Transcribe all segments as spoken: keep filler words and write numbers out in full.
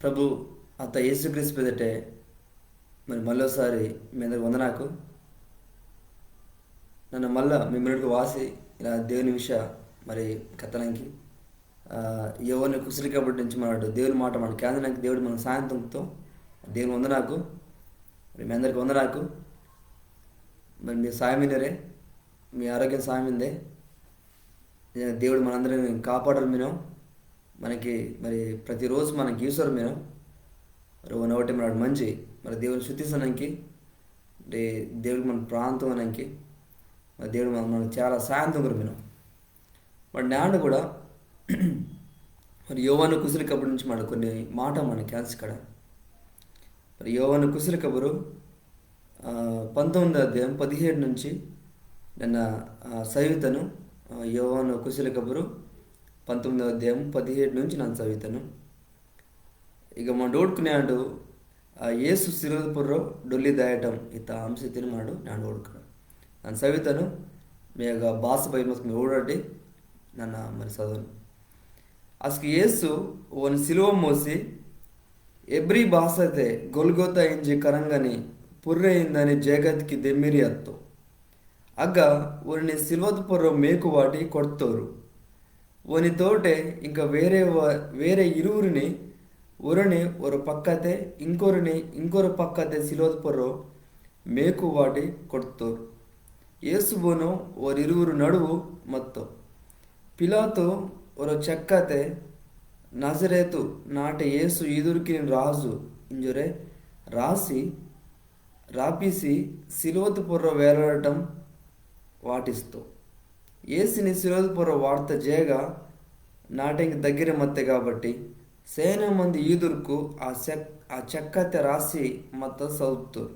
ప్రభు అత్త యేసుక్రీస్తు పేదటే మరి మళ్ళొకసారి మీ అందరికి వందనాకు. నన్న మళ్ళా మీ మున్నటికి వాసి ఇలా దేవుని విషయ మరి కత్తనంకి, ఆ, యోవాను కుసలి కబురు నుంచి మనడు దేవుని మాట మన కేంద్రానికి దేవుడు మన సాయం తుంగుతో దేవుని వందనాకు. మరి మీ అందరికి వందనాకు. మరి మీ సాయం వినరే, మీ ఆరోగ్యం సాయం ఇందే. నిజంగా దేవుడు మనందరిని కాపాడరు మీను. మనకి మరి ప్రతిరోజు మనకి ఈశ్వరు మీను. మరి ఒకటి మనడు మంచి మరి దేవుని శుద్ధిసనంకి, మరి దేవుడికి మన ప్రాంతం అనంకి, మరి దేవుడు మన మనకు చాలా సాయం తుంగరు మీను. మరి నాడు కూడా మరి యోవాను కుసలి కబురు నుంచి మనడు కొన్ని మాట మన క్యాన్స్ కడ. మరి యోవాను కుసలి కబురు, ఆ, పంతొమ్మిదో అధ్యాయం పదిహేడు నుంచి నన్న, ఆ, చదువుతాను. ఆ, యోవాను కుసలి కబురు పంతొమ్మిదో అధ్యాయం పదిహేడు నుంచి నన్న చదువుతాను. ఇక మనడు ఊడుకునేడు, ఆ, యేసు సిలువ పొర్రో డొల్లి దాయటం ఇత్త అంశతిని మనడు నాడు ఊడుకున్నాడు. నన్న చదువుతాను, మీ యొక్క భాష పై మొత్తం మీరు ఊడటి, నన్న మరి చదవను. అస్కు యేసు ఓని సిలువ మోసి, ఎబ్రి బాసతే గొల్గొత ఇంజి కరంగని పుర్రె ఇందని జేగత్కి దెమ్మిరి అత్తో. అగ్గ ఓనిని సిలువత్ పొర్రో మేకు వాటి కొడ్తోరు. ఓని తోటే ఇంక వేరే వ-, వేరే ఇరువురిని, ఒరొని ఒరొ పక్కతే, ఇంకొరొని ఇంకొరొ పక్కతే సిలువత్ పొర్రో మేకు వాటి కొడ్తోరు. యేసు బోనో ఓరిరువురు నడువు మత్తో. పిలాతు ఒరొ చెక్కతే నజరేతు నాటె యేసు యూదుర్కిని రాజు ఇంజొరె రాసి, రాపిసి సిలువత్ పొర్రొ వేలాడటం వాటిస్తో. యేసుని సిలువత్ పొర్రొ వాట్త జేగ నాటెంకి దగ్గిరె మత్తె కాబట్టి సేన మంది యూదుర్కు ఆ చెక్-, ఆ చెక్కతె రాసి మత్త సదుత్తోరు.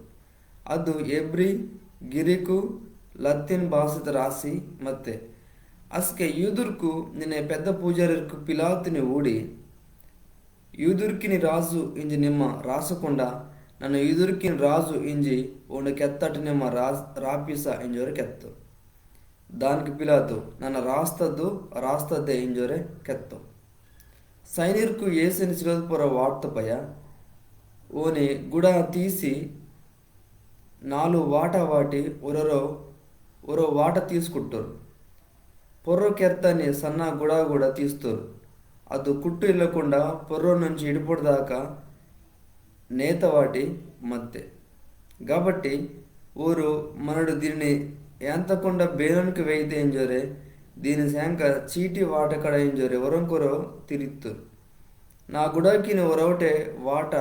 అదు ఎబ్రి, గిరికు, లత్తీన్ బాసతె రాసి మత్తె. అస్కె యూదుర్కు నిన్నె పెద్ద పూజారిర్కు పిలాతుని ఊడి, యూదుర్కిని రాజు ఇంజి నిమ్మ రాసకుండ, నన్న యూదుర్కిని రాజు ఇంజి ఓండు కెత్తటి నిమ్మ రా-, రాపిస ఇంజోరె కెత్తో. దాన్కి పిలాతు, నన్న రాస్తదు, రాస్తదె ఇంజోరె కెత్తో. సైనిర్కు యేసుని సిలువత్ పొర్రొ వాట్తపయ, ఓని గుడ తీసి నాలు వాట వాటి ఒరొరొ, ఒరొ వాట తీస్కుట్టోరు. పొర్రొ కెర్తని సన్న గుడ గుడ తీస్తోరు. అదు కుట్టు ఇల్లకుండ పొర్రొ నుంచి ఇడుపొడ్దాక నేత వాటి మత్తె. గాబట్టి ఓరు మనడు దీనిని ఏంతకుండ బేనోన్కి వెయితె ఇంజోరె, దీని సేంక చీటి వాటకడ ఇంజోరె ఒరొంకొరొ తిరిత్తోరు. నా గుడాకిని ఒరొవటె వాట,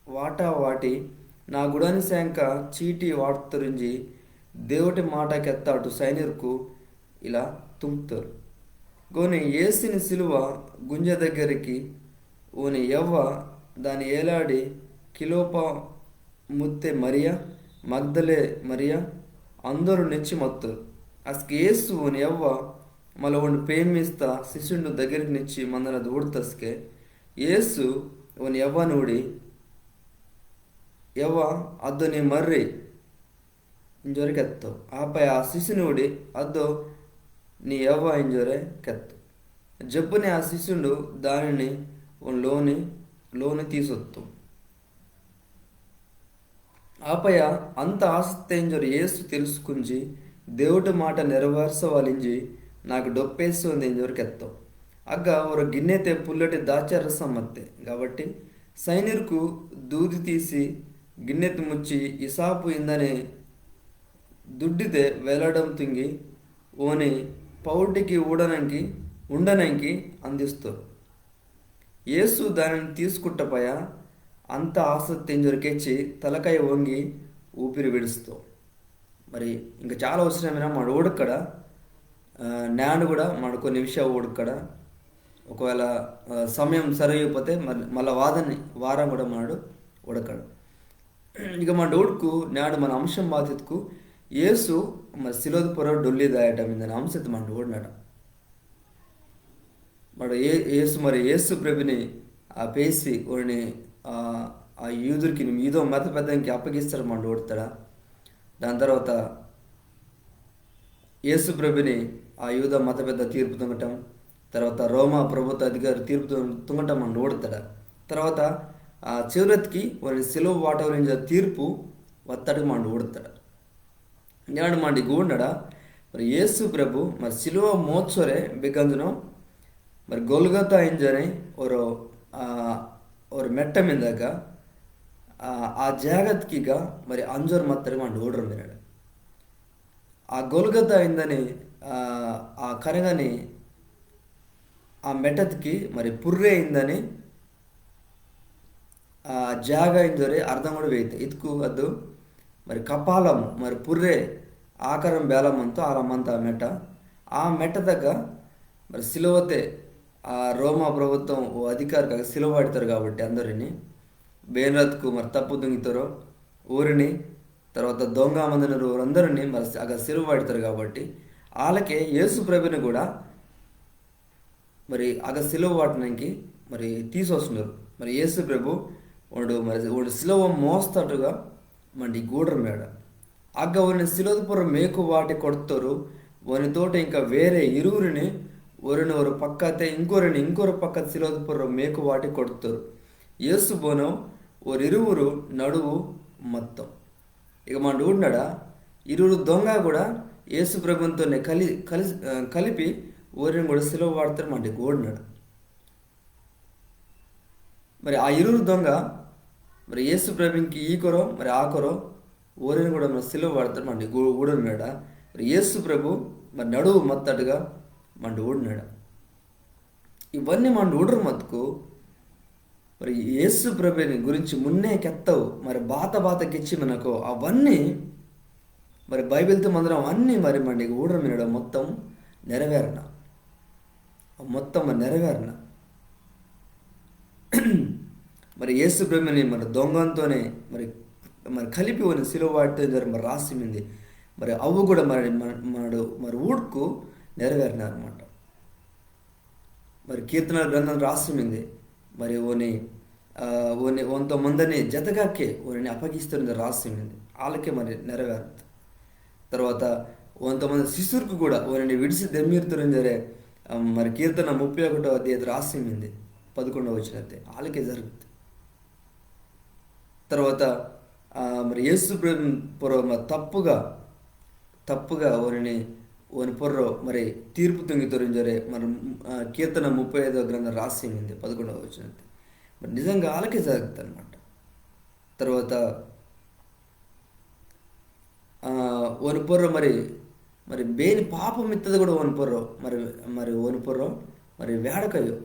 వాట వాటి, నా గుడాని సేంక చీటి వాట్తోరింజి దేవుటి మాట కెత్తాటు సైనిర్కు ఇలా తుంగ్తోరు. గోని యేసుని సిలువ గుంజ దగ్గిర్కి ఓని యవ్వ, దాని ఏలాడి కిలోప ముత్తె మరియ, మగ్దలే మరియ, అందొరు నిచ్చి మత్తోరు. అస్కె యేసు ఓని యవ్వ, మల్ల ఓండు పేమిస్త సిసుండు దగ్గిర్కి నిచ్చి మందనదు ఊడ్తస్కె, యేసు ఓని యవ్వను ఊడి, యవ్వ, అద్దు నీ మర్రి ఇంజోరె కెత్తో. ఆపయ ఆ సిసుని ఊడి, అద్దు నీ యవ్వ ఇంజోరె కెత్తో. జబ్బునె ఆ సిసుండు దానిని ఓని లోని, లోని తీసొత్తో. ఆపయ అంత ఆసత్తె ఇంజోరె యేసు తెలుసుకుంజి, దేవుటి మాట నెరవేర్సవాలింజి నాకు డొప్పేసి ఉంది ఇంజోరె కెత్తో. అగ్గ ఒరొ గిన్నెతె పుల్లటి దాచరసం మత్తె. గాబట్టి సైనిర్కు దూది తీసి గిన్నెతె ముచ్చి ఇసాపు ఇందని దుడ్డితె వేలాడటం తుంగి, ఓని పౌటికి ఊడనంకి, ఉండనంకి అందిస్తోరు. యేసు దానిని తీసుకుట్టపయ అంత ఆసత్తె ఇంజోరె కెచ్చి తలకాయ వంగి ఊపిరి విడుస్తో. మరి ఇంకా చాలా అవసరమైన మనడు ఊడక్కడ, ఆ, నేండు కూడా మనడు కొన్ని విషయాలు ఊడక్కడ. ఒకవేళ, ఆ, సమయం సరిపోతే మళ్ళీ, మళ్ళా వాదని వారం కూడా మనడు ఊడక్కడ. ఇక మనడు ఊడుకు నేండు మన అంశం బాతితుకు యేసు మరి సిలువత్ పొర్రొ డొల్లి దాయటం ఇందని అంశతె మనడు ఊడినట. మరి ఏ-, యేసు, మరి యేసు ప్రభుని ఆ పేసి ఓని, ఆ, ఆ యూదుర్కిని, యూదో మత పెద్దంకి అప్పగిస్తాడు మనడు ఊడతాడా. దాని తర్వాత యేసు ప్రభుని ఆ యూద మత పెద్ద తీర్పు తుంగటం, తర్వాత రోమా ప్రభుత్వ అధికారి తీర్పు తుం-, తుంగటం మనడు ఊడతాడా. తర్వాత ఆ చివరత్కి ఓని సిలువ వాటవలింజ తీర్పు వత్తడు మండు ఊడతాడు. ఇంజనాడు మండి గూడనడ మరి యేసు ప్రభు మరి సిలువ మోచొరే బిగంజును మరి గొల్గొతా ఇంజనే ఒరో, ఆ, ఒరో మెట్ట మిందగ, ఆ, ఆ జాగత్కిగ మరి అంజోర్ మత్తడి మండు ఊడరు మినడు. ఆ గొల్గొతా ఇందని, ఆ, ఆ కరంగని ఆ మెట్టత్కి మరి పుర్రె ఇందని ఆ జాగ ఇంజోరె అర్థం కూడా వేయితే ఇత్కు అద్దు మరి కపాలం మరి పుర్రె ఆకారం బేలమంతో ఆలమంత ఆ మెట్ట. ఆ మెట్ట దగ్గ మరి సిలువతే ఆ రోమా ప్రభుత్వం ఓ అధికారికి సిలువ వాడతారు కాబట్టి అందరిని బేనరత్కు మరి తప్పు తుంగితారో ఊరిని తర్వాత దొంగ మందినరు అందరిని మరి అగ సిలువ వాడతారు కాబట్టి ఆలకే యేసు ప్రభుని కూడా మరి అగ సిలువ వాటనంకి మరి తీసొస్తున్నారు. మరి యేసు ప్రభు ఓండు మరి ఓండు సిలువ మోస్తాటుగా మండి గూడరు మేడ. అగ్గ ఓని సిలువది పొర్రొ మేకు వాటి కొడుతోరు. ఓని తోట ఇంకా వేరే ఇరువురిని ఒరిని ఒరు పక్కతే ఇంకొరిని ఇంకొరు పక్కతే సిలువది పొర్రొ మేకు వాటి కొడుతోరు. యేసు బోనో ఓరిరువురు నడువు మత్తో. ఇక మండు ఊడినాడ ఇరువురు దొంగ కూడా యేసు ప్రభునితోనే కలి-, కలి-, ఆ, కలిపి ఓరిని కూడా సిలువ వాడతారు మండి ఊడినాడు. మరి ఆ ఇరువురు దొంగ మరి యేసు ప్రభుకి ఈ కొరో, మరి ఆ కొరో ఓరిని కూడా మరి సిలువ వాడతారు మండి ఊడరు మేడ. మరి యేసు ప్రభు మరి నడువు మత్తట్టుగా మండు ఊడినాడు. ఇవన్నీ మండు ఊడరు మతుకు మరి యేసు ప్రభుని గురించి మున్నే కెత్తవు, మరి బాత బాత కెచ్చి మనకో అవన్నీ మరి బైబిల్తో మందరం అన్నీ మరి మండి ఊడరు మినడం మొత్తం నెరవేరన, మొత్తం మరి నెరవేరన. మరి యేసు ప్రభుని మరి దొంగంతోనే మరి, మరి కలిపి ఓని సిలువ వాటితే మరి రాసి మింది. మరి అవు కూడా మరి మన-, మనడు మరి ఊడుకు నెరవేరిన అనమాట. మరి కీర్తన గ్రంథం రాసి మింది. మరి ఓని, ఆ, ఓని, ఓంతో మందని జతగాకే ఓని అప్పగిస్తున్నది రాసి మింది. ఆలకే మరి నెరవేరుతుంది. తర్వాత ఓంతో మంది శిష్యుర్కు కూడా ఓని విడిసి దెమ్మిరుతురంజరే, ఆ, మరి కీర్తన ముప్పై ఒకటో అధ్యాయం రాసి మింది. పదకొండవ వచనతే ఆలకే జరుగుతుంది. తర్వాత, ఆ, మరి యేసు ప్రభు పొర్రొ మరి తప్పుగా, తప్పుగా ఓనిని, ఓని పొర్రొ మరి తీర్పు తుంగితోరింజరే మరి, ఆ, కీర్తన ముప్పై ఐదవ గ్రంథం రాసి మింది, పదకొండవ వచనతే. మరి నిజంగా ఆలకే జరుగుతుంది అనమాట. తర్వాత, ఆ, ఓని పొర్రొ మరి, మరి బేని పాపం ఇత్తది కూడా ఓని పొర్రొ, మరి, మరి ఓని పొర్రొ, మరి వేడకయ్యో.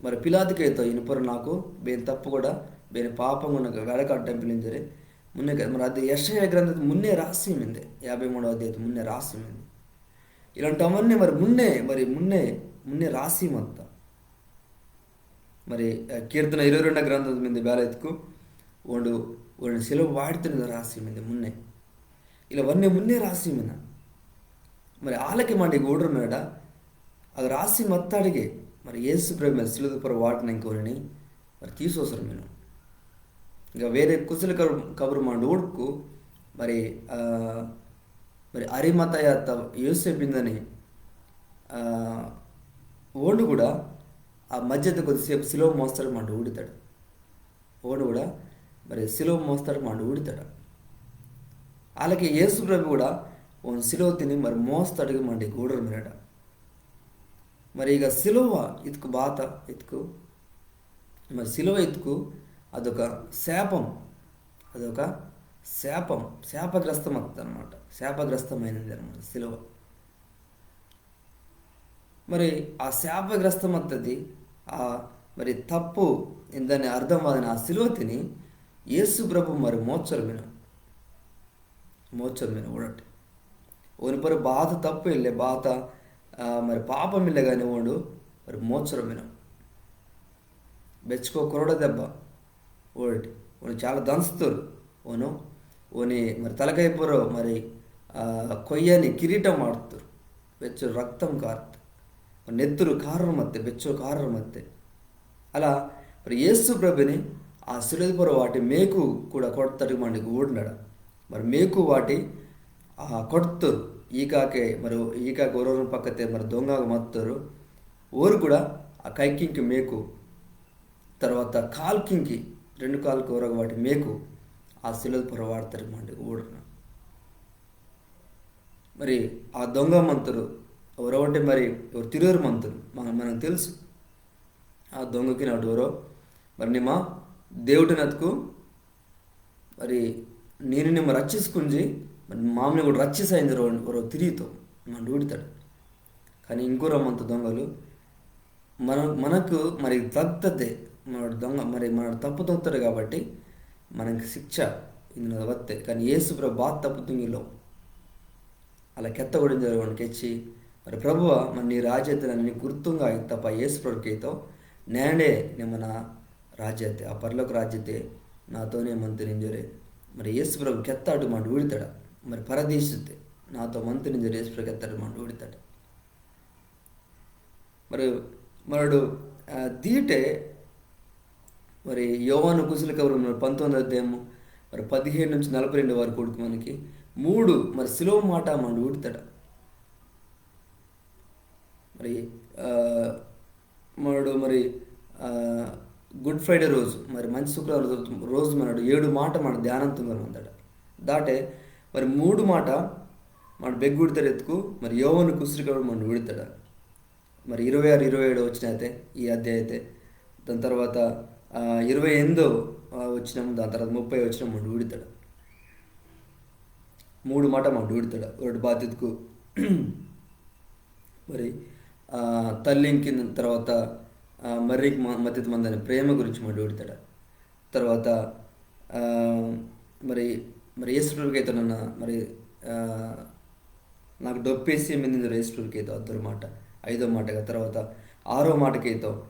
మరి పిలాతుకి అయితే ఈయన పొర్రొ నాకు బేని తప్పు కూడా, బేని పాపం కూడా నాకు వేడక అడ్డం పిలించరే. మున్నే కదా, మరి అది యెషయా గ్రంథం మున్నే రాసి మిందే, యాభై మూడవ అధ్యాయం మున్నే రాసి మిందే. ఇలాంటివన్నీ మరి మున్నే, మరి మున్నే, మున్నే రాసి మొత్తం. మరి, ఆ, కీర్తన ఇరవై రెండో గ్రంథం మిందే బేల ఎత్తుకు ఓండు, ఓండు సిలువ వాటితోని రాసి మిందే మున్నే. ఇలా వన్నే మున్నే రాసి మిన. మరి ఆలకే మండి ఊడరు మేడ, అది రాసి మత్తాడిగే, మరి యేసు ప్రభు మరి సిలువ పొర్రొ వాటినంకి ఓనిని, మరి తీసొసరు మిను. ఇంకా వేరే కుసలి కబు-, కబురు మండు ఊడుకు, మరి, ఆ, మరి అరిమతయ అత్త యోసేపు ఇందని, ఆ, ఓండు కూడా ఆ మధ్యతే కొద్దిసేపు సిలువ మోస్తాడు మండు ఊడితాడు. ఓండు కూడా మరి సిలువ మోస్తాడు మండు ఊడితాడు. ఆలకే యేసు ప్రభు కూడా ఓని సిలువతిని మరి మోస్తాడుగా మండి ఊడరు మినడ. మరి ఇక సిలువ ఇతుకు బాత ఇతుకు, మరి సిలువ ఇతుకు అదొక శాపం, అదొక శాపం, శాపగ్రస్తమత్తది అనమాట, శాపగ్రస్తమైనది అనమాట సిలువ. మరి ఆ శాపగ్రస్తమత్తది, ఆ మరి తప్పు ఇందని అర్థం వాదిన ఆ సిలువతిని యేసు ప్రభు మరి మోచరు మిన, మోచరు మిన ఊడటి. ఓని పొర్రొ బాత తప్పు ఇల్లే, బాత, ఆ, మరి పాపం ఇల్లే కానీ ఓండు మరి మోచరు మిన. బెచ్చుకో కొరడ దెబ్బ. ఓల్డ్. ఓని చాలా దంచుతోరు. ఓను, ఓని మరి తలకాయ పొర్రొ మరి, ఆ, కొయ్యని కిరీటం వాటుతోరు. బెచ్చో రక్తం కార్తు. నెత్తురు కారరు మత్తే, బెచ్చో కారరు మత్తే. అలా మరి యేసు ప్రభుని ఆ సిలువ పొర్రొ వాటి మేకు కూడా కొడతటికి మండి ఊడినాడు. మరి మేకు వాటి, ఆ, కొడతోరు. ఈకాకే మరి ఈకాకే ఒరొరొ పక్కతే మరి దొంగగా మత్తోరు. ఓరు కూడా ఆ కైకింకి మేకు తర్వాత కాల్కింకి, రెండు కాల్కి ఒరొక వాటి మేకు ఆ సిలువ పొర్రొ వాట్తోరు మండు ఊడిన. మరి ఆ దొంగ మంతురు ఒరొకటి మరి ఒరొ తిరియోరు మంతురు మన-, మనకు తెలుసు. ఆ దొంగకి నడువురో మరి నిమ్మ దేవుటినతుకు మరి నేను నిమ్మ రక్షించుకుంజి మరి మామిని కూడా రక్షిస్తా ఇంజోరె ఒరొ తిరియితో మండు ఊడితాడు. కానీ ఇంకొరొ మంత దొంగలు మన-, మనకు మరి తగ్తదే మన దొంగ మరి మన తప్పు తుంగ్తాడు కాబట్టి మనకి శిక్ష ఇందులో వత్తే. కానీ యేసు ప్రభు బాత తప్పు తుంగిలో అలా కెత్త కూడా ఇంజోరె ఓండు కెచ్చి, మరి ప్రభువా, మరి నీ రాజ్యతే నన్ని గుర్తుంగా ఇత్తపా యేసు ప్రభు కెత్తో, నేండే నిమ్మ నా రాజ్యతే, ఆ పరలోక రాజ్యతే నాతోనే మంతిని ఇంజోరె. మరి యేసు ప్రభు కెత్తాడు మండు ఊడితాడా, మరి పరదేశతే నాతో మంతిని ఇంజోరె యేసు ప్రభు కెత్తాడు మండు ఊడితాడా. మరి మనడు, ఆ, దీటె మరి యోవాను కుసలి కబురు మరి పంతొమ్మిదో అధ్యాయము మరి పదిహేడు నుంచి నలభై రెండు వరకు కొడుకు మనకి మూడు మరి సిలువ మాట మండు ఊడితాడు. మరి, ఆ, మనడు మరి, ఆ, గుడ్ ఫ్రైడే రోజు, మరి మంచి శుక్రవారం రోజు, రోజు మనడు ఏడు మాట మన ధ్యానం తుంగరు అంతాడు. దాటే మరి మూడు మాట మన బెగ్గు ఊడితాడు ఎత్తుకు మరి యోవాను కుసలి కబురు మన ఊడితాడు. మరి ఇరవై ఆరు, ఇరవై ఏడు వచనం అయితే ఈ అధ్యాయం అయితే, దాని తర్వాత, ఆ, ఇరవై ఎనిమిదో, ఆ, వచనం, దాని తర్వాత ముప్పై వచనం మండు ఊడితాడు. మూడు మాట మండు ఊడితాడు. ఒకటి బాతితుకు మరి, ఆ, తల్లింకి తర్వాత, ఆ, మర్రికి మ-, మద్దతు మందని ప్రేమ గురించి మండు ఊడితాడు. తర్వాత, ఆ, మరి, మరి యేసు ప్రభు కెత్తో నన్న, మరి, ఆ, నాకు డొప్పేసి మిందింది యేసు ప్రభు కెత్తో అద్దరు మాట, ఐదో మాటగా. తర్వాత ఆరో మాటకి ఏతో,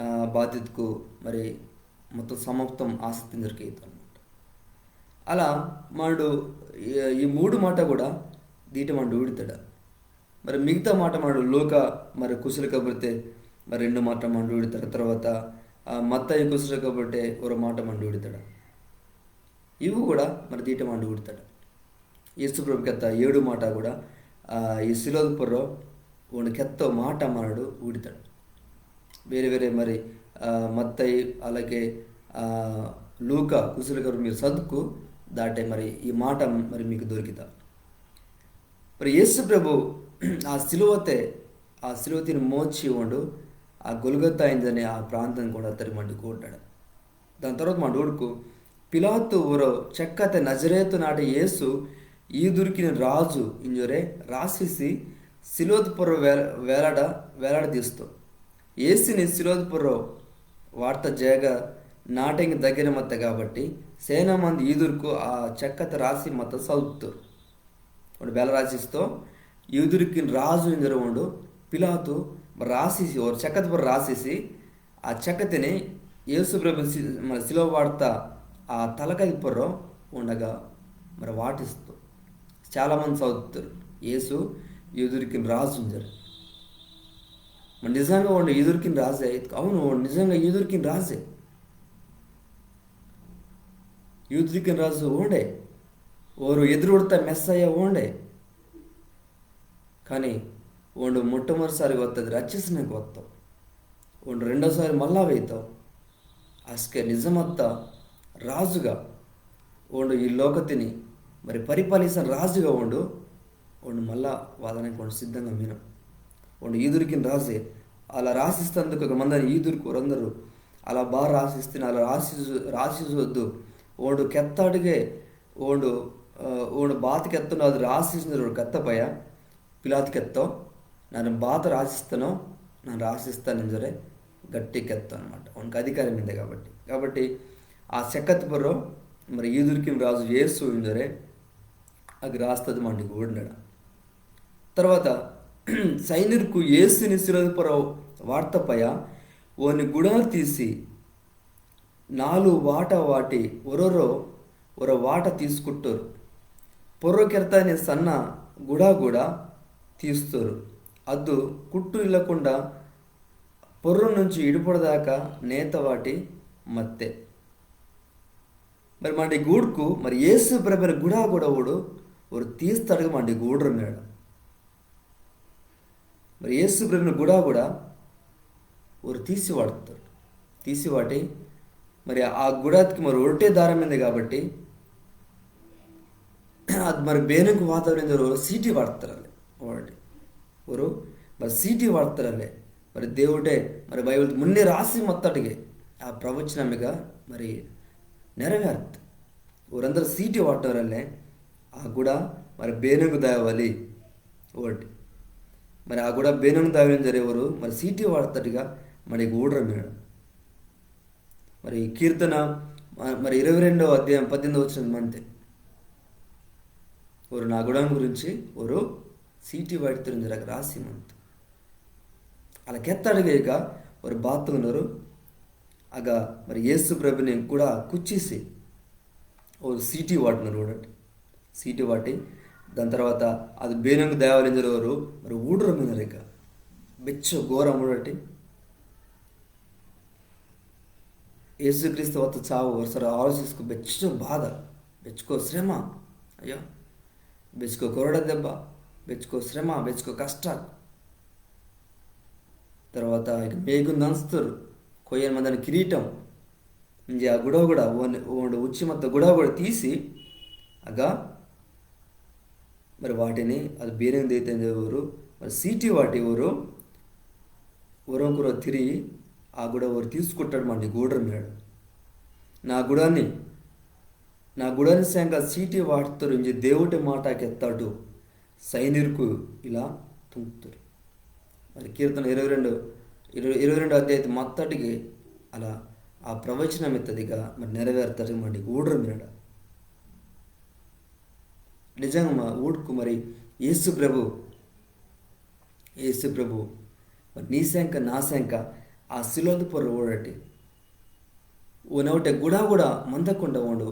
ఆ, బాతితుకు మరి మొత్తం సమాప్తం ఆసక్తి దొరికేది అనమాట. అలా మనడు ఈ, ఈ మూడు మాట కూడా దీట మండు ఊడితాడు. మరి మిగతా మాట మనడు లూకా మరి కుసలి కబుర్తే మరి రెండు మాట మండు ఊడితాడు. తర్వాత, ఆ, మత్తయి కుసలి కబుర్తే ఒరొ మాట మండు ఊడితాడు. ఇవి కూడా మరి దీట మండు ఊడితాడు. యేసు ప్రభు కెత్త ఏడు మాట కూడా, ఆ, ఈ సిలువ పొర్రొ ఓండు కెత్తో మాట మనడు ఊడితాడు. వేరే వేరే మరి, ఆ, మత్తయి అలాగే, ఆ, లూకా కుసలి కబురు మీరు సదుకు దాటే మరి ఈ మాట మరి మీకు దొరికితా. మరి యేసు ప్రభు ఆ సిలువతే, ఆ సిలువతిని మోచి ఓండు ఆ గొల్గొతా ఇందనే ఆ ప్రాంతం కూడా తరిమంటి కూడ్తాడు. దాని తర్వాత మండు ఊడుకు, పిలాతు ఒరొ చెక్కతే నజరేతు నాటె యేసు యూదుర్కిని రాజు ఇంజోరె రాసిసి సిలువత్ పొర్రొ వేల-, వేలాడ, వేలాడ దీస్తో. యేసుని సిలువత్ పొర్రొ వాట్త జేగ నాటెంగి దగ్గర మత్త కాబట్టి సేన మంది యూదుర్కు ఆ చెక్కత రాసి మత్త సదుత్తోరు. ఓండు బేల రాసిస్తో, యూదుర్కిని రాజు ఇంజోరె ఓండు, పిలాతు రాసిసి, ఒరొ చెక్కత పొర్రొ రాసిసి, ఆ చెక్కతిని యేసు ప్రభుని సి-, మన సిలువ వాట్త ఆ తలకాయ పొర్రొ ఓండగ మరి వాటిస్తో. చాలా మంది సదుత్తోరు, యేసు యూదుర్కిని రాజు ఇంజోరె. మరి నిజంగా ఓండు యూదుర్కిని రాజే? అవును, ఓండు నిజంగా యూదుర్కిని రాజే. యూదుర్కిని రాజు ఓండే. ఓరు ఎదురూడ్త మెస్సయ్య ఓండే. కానీ ఓండు మొట్టమొదటిసారి వత్తది రక్షిసనాకి వత్తో. ఓండు రెండోసారి మళ్ళా వెయితో. అస్కె నిజమత్త రాజుగా ఓండు ఈ లోకతిని మరి పరిపాలిసని రాజుగా ఓండు, ఓండు మళ్ళా వాదనాకి ఓండు సిద్ధంగా మినో. ఓండు యూదుర్కిని రాజే. అలా రాసిస్తందుకు ఒక మందని యూదుర్కు ఓరందరు అలా బా రాసిస్తిని, అలా రాసి, రాసిసొద్దు. ఓండు కెత్తాడుగే, ఓండు, ఆ, ఓండు బాత కెత్తోండు అది రాసిస్తిని కెత్తపయ. పిలాతు కెత్తో, నన్న బాత రాసిస్తానో, నన్న రాసిస్తాను ఇంజోరె గట్టి కెత్తో అనమాట. ఓనికి అధికారం మిందే కాబట్టి. కాబట్టి ఆ సెక్కత్ పొర్రొ మరి యూదుర్కిని రాజు యేసు ఇంజోరె అగ్గ రాస్తది మండు ఊడినాడు. తర్వాత సైనికుర్కు యేసుని సిలువత్ పొర్రొ వాట్తపయ ఓని గుడా తీసి నాలు వాట వాటి ఒరొరొ ఒరొ వాట తీసుకుట్టోరు. పొర్రొ కెర్తాని సన్న గుడా గుడా తీస్తోరు. అద్దు కుట్టు ఇల్లకుండా పొర్రొ నుంచి ఇడుపొడదాకా నేత వాటి మత్తే. మరి మండు ఊడ్కు మరి యేసు ప్రభుని గుడా గుడా ఓడు ఒరొ తీస్తాడుగా మండు ఊడ్రన్నాడు. మరి యేసు ప్రభుని గుడా గుడా ఓరు తీసి వాట్తోరు. తీసి వాటి, మరి ఆ గుడాత్కి మరి ఒరటే దారం మిందే కాబట్టి, అది మరి బేనోంకు వాతవలె ఇంజోరె ఒరో సీటి వాట్తోరలె. ఓరటి. ఓరు మరి సీటి వాట్తోరలె. మరి దేవుడే మరి బైబిల్ మున్నే రాసి మత్తటికె ఆ ప్రవచనమిగ మరి నెరవేర్తె. ఓరందరు సీటి వాట్నోరల్లే ఆ గుడ మరి బేనోంకు దాయవలి. ఓరటి. మరి ఆ గుడ బేనోంకు దాయవలి ఇంజోరె ఓరు మరి సీటి వాట్తటిగ మరి ఊడోరె మినడ. మరి కీర్తన మ-, మరి ఇరవై రెండవ అధ్యాయం పద్దెనిమిదవ వచనం మంతె. ఓరు నా గుడాని గురించి ఓరు సీటి వాట్తోరు ఇంజోరె అగ్గ రాసి మంతె. అలా కెత్తటిగె ఇక ఓరు బాత్కుండోరు. అగ్గ మరి యేసు ప్రభుని గుడ కుచ్చిసి ఓరు సీటి వాట్నోరు ఓరటి. సీటి వాటి, దాని తర్వాత అది బేనోంకు దాయవలి ఇంజోరె ఓరు మరి ఊడోరె మినోరు ఇక. బెచ్చో ఘోరం ఓరటి. యేసుక్రీస్తు వత్త చావు ఒరసారి ఆలోచిస్కు బెచ్చో బాధ, బెచ్చుకో శ్రమ, అయ్యో, బెచ్చుకో కొరడ దెబ్బ, బెచ్చుకో శ్రమ, బెచ్చుకో కష్ట. తర్వాత ఇక మేకు నంచుతోరు, కొయ్యని మందని కిరీటం, ఇంజె ఆ గుడ గుడ, ఓని-, ఓండు ఉచ్చి మత్త గుడ గుడ తీసి, అగ్గ మరి వాటిని, అది బేనోంకు దాయితె ఇంజోరె ఓరు, మరి సీటి వాటి ఓరు, ఒరొంకురొ తిరి, ఆ గుడ ఓరు తీస్కుట్టోరు మంది ఊడోరె మినడ. నా గుడాని, నా గుడాని సెంక సీటి వాట్తోరు ఇంజె దేవుటె మాట కెత్తటు, సైనికుర్కు ఇలా తుంగ్తోరు. మరి కీర్తన ఇరవై రెండు, ఇరవై, ఇరవై రెండు అధ్యాయతె మత్తటికె అలా ఆ ప్రవచనం ఇత్తదిగ మరి నెరవేర్తటిగ మంది ఊడోరె మినడ. నిజంగ మా ఊడ్కు మరి యేసు ప్రభు, యేసు ప్రభు, మరి నీ సెంక నా సెంక ఆ సిలువతె పొర్రొ ఊడటి. ఓనవుటె గుడ గుడ మందకుండ ఓండు,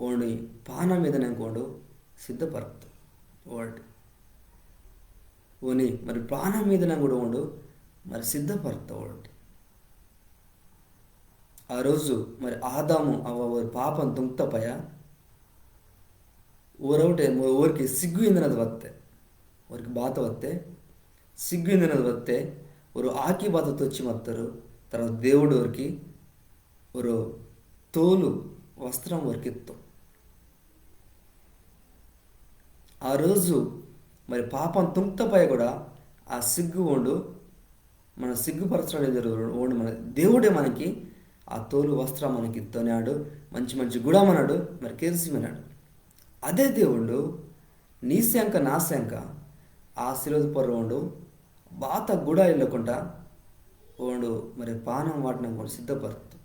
ఓని పానం ఈదనంకు ఓండు సిద్ధపర్తోండు. ఓరటి. ఓని మరి పానం ఈదనంకు ఓండు, మరి సిద్ధపర్తోండు. ఆ రోజు మరి ఆదాము అవ్వ ఓరి పాపం తుంగ్త పయ, ఓరవుటె ఓ-, ఓరికి సిగ్గు ఇందనది వత్తె, ఓరికి బాత వత్తె, సిగ్గు ఇందనది వత్తె, ఓరు ఆకి బాత తొచ్చి మత్తోరు, తర్వాత దేవుడు ఓరికి ఓరో తోలు వస్త్రం ఓరికిత్తో. ఆ రోజు మరి పాపం తుంగ్త పయ కూడా ఆ సిగ్గు ఓండు, మన సిగ్గుపరచడం జరుగు ఓండు. మన దేవుడే మనకి ఆ తోలు వస్త్రం మనకి ఇత్తోనాడు, మంచి మంచి గుడ మనడు, మరి కెరిసి మనడు. అదే దేవుడు నీ సెంక నా సెంక ఆ సిలువతె పొర్రొ ఓండు, బాత గుడ ఇల్లకుంట ఓండు మరి పానం వాటనంకు ఓండు సిద్ధపర్తోండు.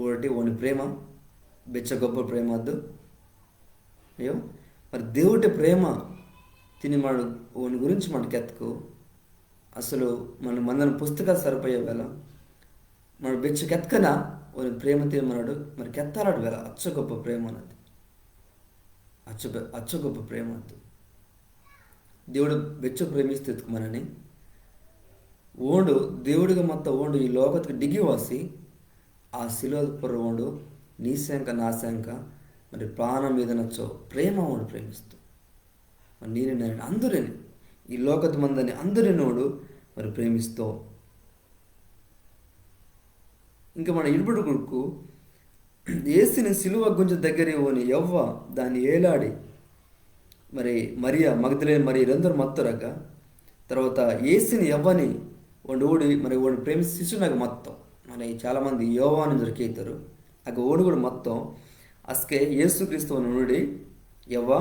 ఓరటి ఓని ప్రేమ, బెచ్చ గొప్ప ప్రేమ అద్దు. అయ్యో, మరి దేవుటె ప్రేమ తిని మనడు, ఓని గురించి మనడు కెత్కు. అసలు మన మందన పుస్తకాలు సరిపోయే వేళ, మన బెచ్చ కెత్కన ఓని ప్రేమ తిని మనడు, మరి కెత్తాలడు వేళ, అచ్చ గొప్ప ప్రేమ అన్నది. అచ్చ గొ-, అచ్చ గొప్ప ప్రేమ అద్దు. దేవుడు బెచ్చో ప్రేమిస్తెత్కు మనని. ఓండు, దేవుడిగా మత్త ఓండు ఈ లోకత్కి డిగి వాసి, ఆ సిలువ పొర్రొ ఓండు, నీ సెంక నా సెంక, మరి పానం ఈదనచ్చో ప్రేమ ఓండు ప్రేమిస్తో. మరి నీని నన్నిని అందురిని, ఈ లోకత్ మందని అందురిని ఓండు, మరి ప్రేమిస్తో. ఇంకా మన ఇడుబడు కొడుకు, యేసుని సిలువ గుంజ దగ్గరి ఓని యవ్వ దాని ఏలాడి. మరి మరియ, మగ్దలేనే మరియ ఈరందరు మత్తోరగ్గ. తర్వాత యేసుని యవ్వని ఓండు ఊడి, మరి ఓని ప్రేమిసి శిష్యునగ్గ మత్తో. మరి చాలా మంది యోవాను ఇంజోరె కెత్తోరు. అగ్గ ఓండు కూడా మత్తో. అస్కె యేసుక్రీస్తు ఓని ఊడి, యవ్వ,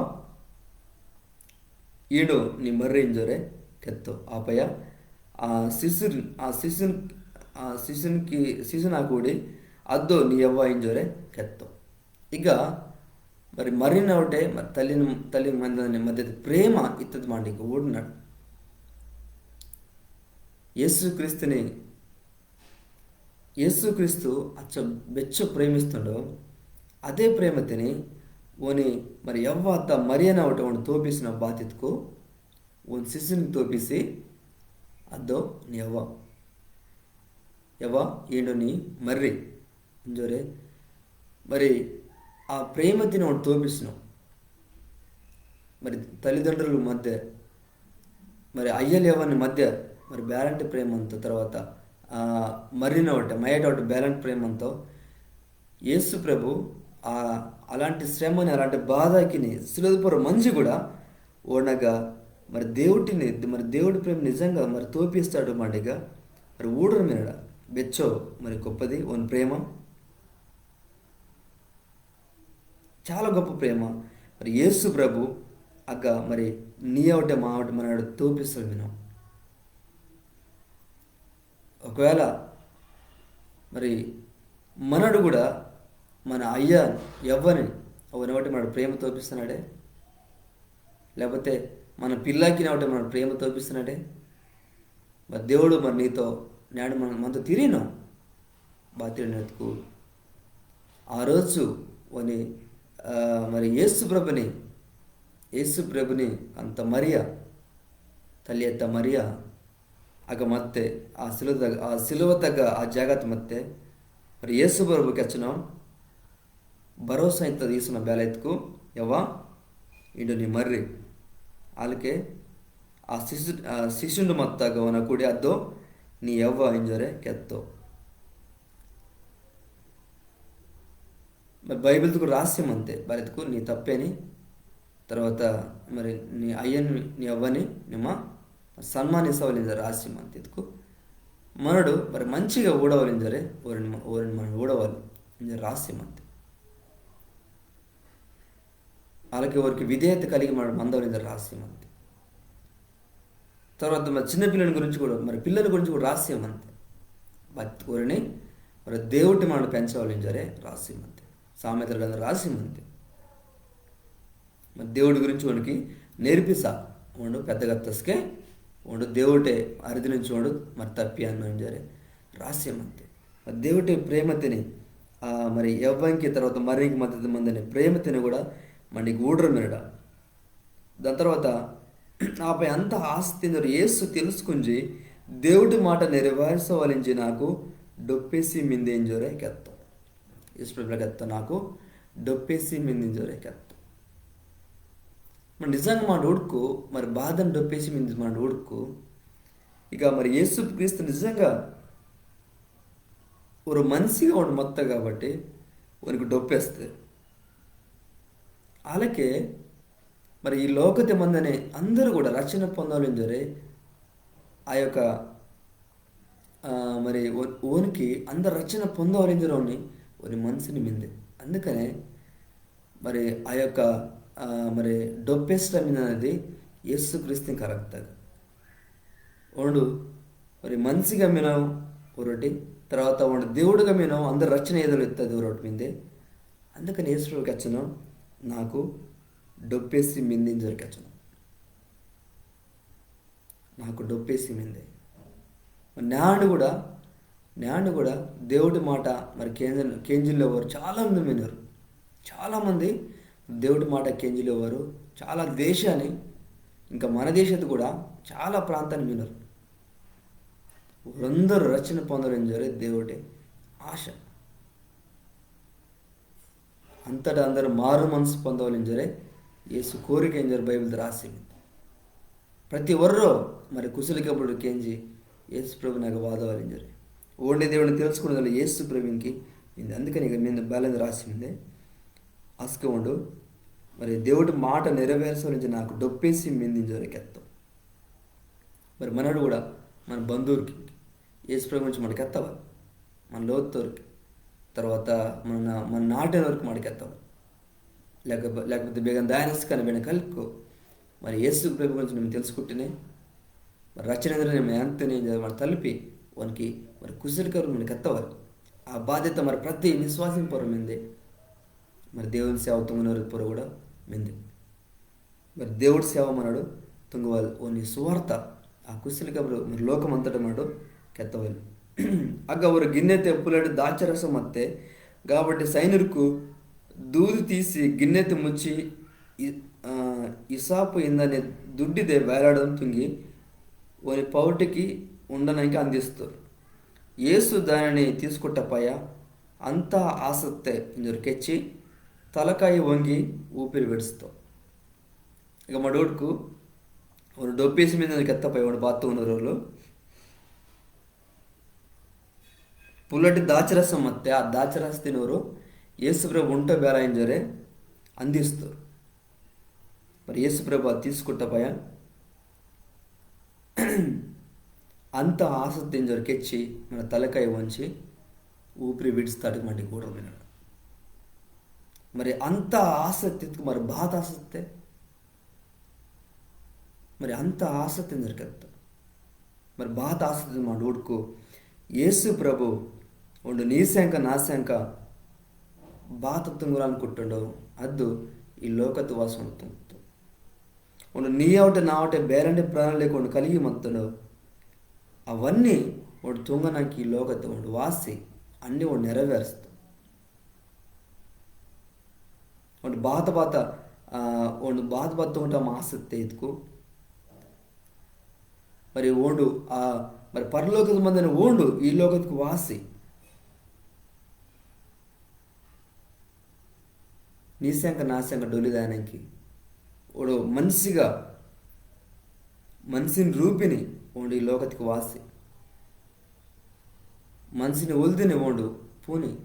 ఈండో నీ మర్రి ఇంజోరె కెత్తో. ఆపయ, ఆ శిష్యున్, ఆ శిష్యున్, ఆ శిష్యున్కి, శిష్యునాకు ఊడి, అద్దో నీ యవ్వ ఇంజోరె కెత్తో. ఇక మరి మర్రినవుటె, మరి తల్లిని, తల్లి మందని మధ్య ప్రేమ ఇత్తది మాట ఇక ఊడినాడు. యేసుక్రీస్తుని యేసుక్రీస్తు అచ్చ బెచ్చో ప్రేమిస్తుండో, అదే ప్రేమతిని ఓని మరి యవ్వ అత్త మరియనవుటె ఓండు తోపిసిన బాతిత్కు, ఓని శిష్యునికి తోపిసి, అద్దో నీ యవ్వ. యవ్వ, ఈండో నీ మర్రి. ఇంజోరె, మరి ఆ ప్రేమతిని ఓండు తోపిసినో. మరి తల్లిదండ్రుల మధ్య, మరి అయ్యలు యవ్వని మధ్య, మరి బేలాంటి ప్రేమ అంత తర్వాత ఆ, మర్రినవటే, మయటవటే బేలాంటి ప్రేమ మంతో. యేసు ప్రభు ఆ, అలాంటి శ్రమని, అలాంటి బాధకిని, సిలువ పొర్రొ మంజి కూడా ఓనగ మరి దేవుటిని, మరి దేవుటి ప్రేమ నిజంగా మరి తోపిస్తాడు మాటిగా. మరి ఊడరు మినడ బెచ్చో మరి గొప్పది ఓని ప్రేమ. చాలా గొప్ప ప్రేమ. మరి యేసు ప్రభు అగ్గ మరి నీ అవుటే మా అవుటే మనడు తోపిస్తాడు మినో. ఒకవేళ మరి మనడు కూడా మన అయ్య యవ్వని, అవని ఒకటి మనడు ప్రేమ తోపిస్తున్నాడే, లేకపోతే మన పిల్లాకిని ఒకటి మనడు ప్రేమ తోపిస్తున్నాడే. మరి దేవుడు మరి నీతో నేడు మన మనతో తిరిగినో బాతిరినెత్తుకు ఆ రోజు ఓని, ఆ, మరి యేసు ప్రభుని, యేసు ప్రభుని అంత మరియ, తల్లి అత్త మరియ అగ్గ మత్తే, ఆ సిలువ తగ్గ, ఆ సిలువ తగ్గ ఆ జాగత్ మత్తే. మరి యేసు ప్రభు కెచ్చనో, భరోసా ఇంత తీసిన బేలెత్తుకు, యవ్వా, ఇండు నీ మర్రి. ఆలకే ఆ శిష్యు, ఆ శిష్యుండు మత్తగ ఓన కూడి అద్దో, నీ యవ్వ ఇంజోరే కెత్తో. మరి బైబిల్తుకు రాసి మంతే, బేలెత్తుకు నీ తప్పేని, తర్వాత మరి నీ అయ్యని, నీ అవ్వని నిమ్మ సన్మానిసవాలింజోరే రాసి మంతే. ఇత్కు మనడు మరి మంచిగా ఊడవాలింజోరే, ఓరిని మ-, ఓరిని మనడు ఊడవాలి ఇంజోరే రాసి మంతే. ఆలకే ఓరికి విధేయత కలిగి మనడు మందవాలింజోరే రాసి మంతే. తర్వాత మరి చిన్నపిల్లని గురించి కూడా, మరి పిల్లని గురించి కూడా రాసి మంతే. బత్ ఓరిని మరి దేవుటి మనడు పెంచవాలింజోరే రాసి మంతే. సామెతలు గ్రంథం రాసి మంతే. మరి దేవుటి గురించి ఓనికి నేర్పిసా. ఓండు పెద్దగత్తస్కే ఓండు దేవుటే అరిది నుంచి ఓండు మరి తప్పి అన్నంజోరే రాసి మంతే. మరి దేవుటే ప్రేమతిని, ఆ, మరి యవ్వంకి తర్వాత మర్రికి మద్దతు మందని ప్రేమతిని కూడా మనకి ఊడరు మినడ. దాని తర్వాత ఆపై అంత ఆస్తి ఇంజోరే యేసు తెలుసుకుంజి, దేవుటి మాట నెరవేర్సవాలింజి నాకు డొప్పేసి మిందే ఇంజోరే కెత్తో. యేసు ప్రభు కెత్తో, నాకు డొప్పేసి మిందే ఇంజోరే కెత్తో. మరి నిజంగా మనడు ఊడుకు, మరి బాధని డొప్పేసి మిందే మనడు ఊడుకు. ఇక మరి యేసు క్రీస్తు నిజంగా ఒరో మనిషిగా ఓండు మత్త కాబట్టి ఓనికి డొప్పేస్తే. ఆలకే మరి ఈ లోకతే మందని అందరూ కూడా రక్షణ పొందవాలింజోరే ఆ యొక్క, ఆ, మరి ఓ-, ఓనికి అందరు రక్షణ పొందవాలింజోరే ఓని, ఓని మనసుని మిందే. అందుకనే మరి ఆ యొక్క, ఆ, మరి డొప్పేసటం మిందనది యేసుక్రీస్తుని character. ఓండు మరి మనిషిగా మినో ఒరొటి, తర్వాత ఓండు దేవుడుగా మినో అందరు రక్షణ ఏదోలు ఇత్తది ఒరొటి మిందే. అందుకని యేసు ప్రభు కెచ్చనో, నాకు డొప్పేసి మిందే ఇంజోరే కెచ్చనో. నాకు డొప్పేసి మిందే. నేండు కూడా, నేండు కూడా దేవుటి మాట మరి కేంజ-, కేంజిల్లోవారు చాలా మంది మినరు. చాలా మంది దేవుటి మాట కేంజిల్లోవారు చాలా దేశాని, ఇంకా మన దేశత్తు కూడా చాలా ప్రాంతాని మినరు. వారందరూ రక్షణ పొందవాలింజోరే దేవుటి ఆశ. అంతటా అందరూ మారు మనసు పొందవాలింజోరే యేసు కోరిక ఇంజోరే బైబిల్తే రాసి మిందే. ప్రతి ఒర్రో మరి కుసలి కబురు కేంజి యేసు ప్రభునగ్గ వాదవాలింజోరే. ఓండే దేవుని తెలుసుకున్నది యేసు ప్రభుంకి మిందే. అందుకని ఇక మిందే బేలెందే రాసి మిందే. అస్కే ఓండు మరి దేవుటి మాట నెరవేర్సవాలింజి నాకు డొప్పేసి మిందే ఇంజోరే కెత్తో. మరి మనడు కూడా మన బంధువురికి యేసు ప్రభు గురించి మనడు కెత్తవాలి, మన లోతోరికి, తర్వాత మన, మన నాటినోరికి మనడు కెత్తవాలి. లేక-, లేకపోతే బేగం దయనస్కని బేగం కలుపుకో. మరి యేసు ప్రభు గురించి నిమ్మ తెలుసుకుంటేనే, మరి రక్షణ ఇంజోరే నిమ్మ ఎంతనే ఇంజోరే మరి తలిపి, ఓనికి మరి కుసలి కబురు మనడు కెత్తవాలి. ఆ బాధ్యత మరి ప్రతి విశ్వాసి పొర్రొ మిందే, మరి దేవుని సేవ తుంగనోరి పొర్రొ కూడా మిందే. మరి దేవుటి సేవ మనడు తుంగవాలి, ఓని సువార్త, ఆ కుసలి కబురు మరి లోకమంతటా మనడు కెత్తవాలి. అగ్గ ఒరో గిన్నెతే పుల్లటి ద్రాక్షరసం మత్తే, కాబట్టి సైనికుర్కు దూది తీసి గిన్నెతే ముచ్చి ఇ-, ఆ, ఇసోపు ఇందని దుడ్డిదే వేలాడదం తుంగి, ఓని పౌటికి ఉండనంకి అందిస్తోరు. యేసు దానిని తీసుకుట్ట పయ్య, అంతా ఆసత్తె ఇంజోరే కెచ్చి, తలకాయ వంగి ఊపిరి విడిస్తో. ఇక మనడు ఊడ్కు, ఓండు డొప్పేసి మిందే ఇంజోరే కెత్త పయ్య ఓండు బాత తుంగనోరోలు. పుల్లటి దాచరసం మత్తే, ఆ దాచరసతిని ఓరు యేసు ప్రభు ఉంట బేలా ఇంజోరే అందిస్తోరు. మరి యేసు ప్రభు అది తీసుకుంట పయ అంత ఆసత్తె ఇంజోరే కెచ్చి, మన తలకాయ వంచి, ఊపిరి విడిస్తాడు మండి గూడరు మినడు. మరి అంత ఆసత్తె ఇత్కు మరి బాత ఆసత్తె. మరి అంత ఆసత్తె ఇంజోరే కెత్తో. మరి బాత ఆసత్తె మండి ఊడ్కు యేసు ప్రభు ఓండు నీ సెంక నా సెంక బాత తుంగరాని కుట్టోండో అద్దు ఈ లోకతె వాసి ఓండు తుంగ్తో. ఓండు నీ అవుటె నా అవుటె బేరండె ప్రణాళిక ఓండు కలిగి మత్తోండో. అవన్ని ఓండు తుంగనాకి ఈ లోకతె ఓండు వాసి అన్ని ఓండు నెరవేరిస్తో. ఓండు బాత బాత, ఆ, ఓండు బాత బాత తుంగటం ఆసత్తె ఇత్కు. మరి ఓండు, ఆ, మరి పరలోకతె మందని ఓండు ఈ లోకత్కు వాసి. నీ సెంక నా సెంక డొల్లి దాయనంకి. ఓండు మనిషిగా, మనిషిని రూపిని ఓండు ఈ లోకత్కు వాసి. మనిషిని ఒల్దిని ఓండు, పూని,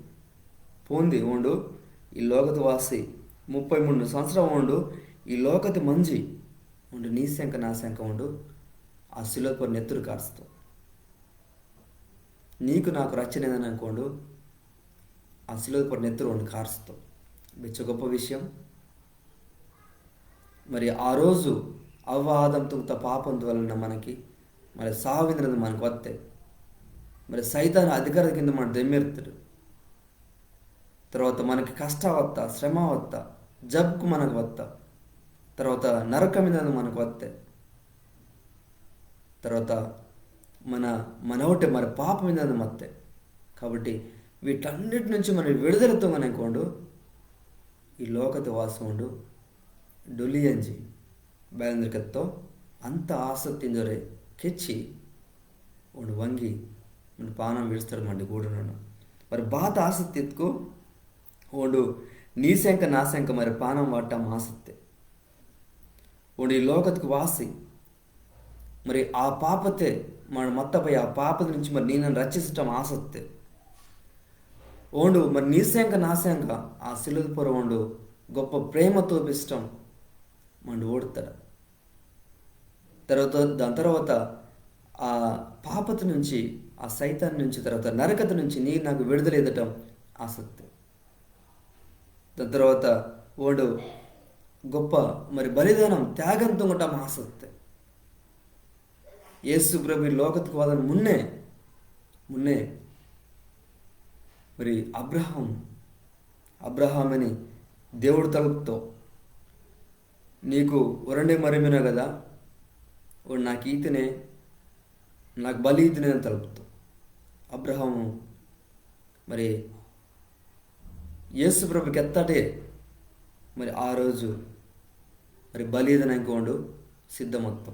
పూంది ఓండు, ఈ లోకతె వాసి, ముప్పై మూడు సంవత్సరం ఓండు, ఈ లోకతె మంజి, ఓండు నీ సెంక నా సెంక ఓండు, ఆ సిలువ పొర్రొ నెత్తురు కార్స్తో. నీకు నాకు రచ్చన ఇందనంకి ఓండు, ఆ సిలువ పొర్రొ నెత్తురు ఓండు కార్స్తో. బెచ్చొ గొప్ప విషయం. మరి ఆ రోజు అవ్వ ఆదం తుంగ్త పాపం వలన మనకి మరి సావిందనది మనకు వత్తే. మరి సైతాన్ అధికారం కింద మన దెమ్మిర్తాడు. తర్వాత మనకి కష్ట వత్త, శ్రమ వత్త, జబ్కు మనకు వత్త, తర్వాత నరకం ఇందనది మనకు వత్తే. తర్వాత మన మనవుటే మరి పాపం ఇందనది మత్తే. కాబట్టి వీటన్నిటి నుంచి మనం విడుదల తుంగనంకి ఓండు ఈ లోకతె వాసి ఓండు డొల్లి అంజి బేలందరికెత్తో అంత ఆసత్తె ఇంజోరే కెచ్చి ఓండు వంగి మన పానం విడిస్తాడు మండి గూడనోండు. మరి బాత ఆసత్తె ఇత్కు ఓండు నీ సెంక నా సెంక మరి పానం వాటం ఆసత్తె. ఓండు ఈ లోకత్కు వాసి మరి ఆ పాపతె మన మత్తపై ఆ పాపత నుంచి మరి నీ నన్న రక్షించటం ఆసత్తె. ఓండు మరి నీ సెంక నా సెంక ఆ సిలువ పొర్రొ ఓండు గొప్ప ప్రేమ తోపిస్టం మండు ఓడ్తాడు. తర్వాత దాని తర్వాత ఆ పాపత నుంచి, ఆ సైతాన్ నుంచి, తర్వాత నరకత నుంచి నీ నాకు విడుదల ఇదటం ఆసత్తె. దాని తర్వాత ఓండు గొప్ప మరి బలిదానం త్యాగం తుంగటం ఆసత్తె. యేసు ప్రభు ఈ లోకత్కు వాదని మున్నే, మున్నే మరి అబ్రహాం, అబ్రహామని దేవుడు తలుపుతో నీకు ఒరండే మరిమిన కదా, ఓండు నాకు ఈతనే, నాకు బలి ఈతనే అని తలుపుతో. అబ్రహాము మరి యేసు ప్రభు కెత్తటే మరి ఆ రోజు మరి బలి ఈదనంకి ఓండు సిద్ధమత్తో.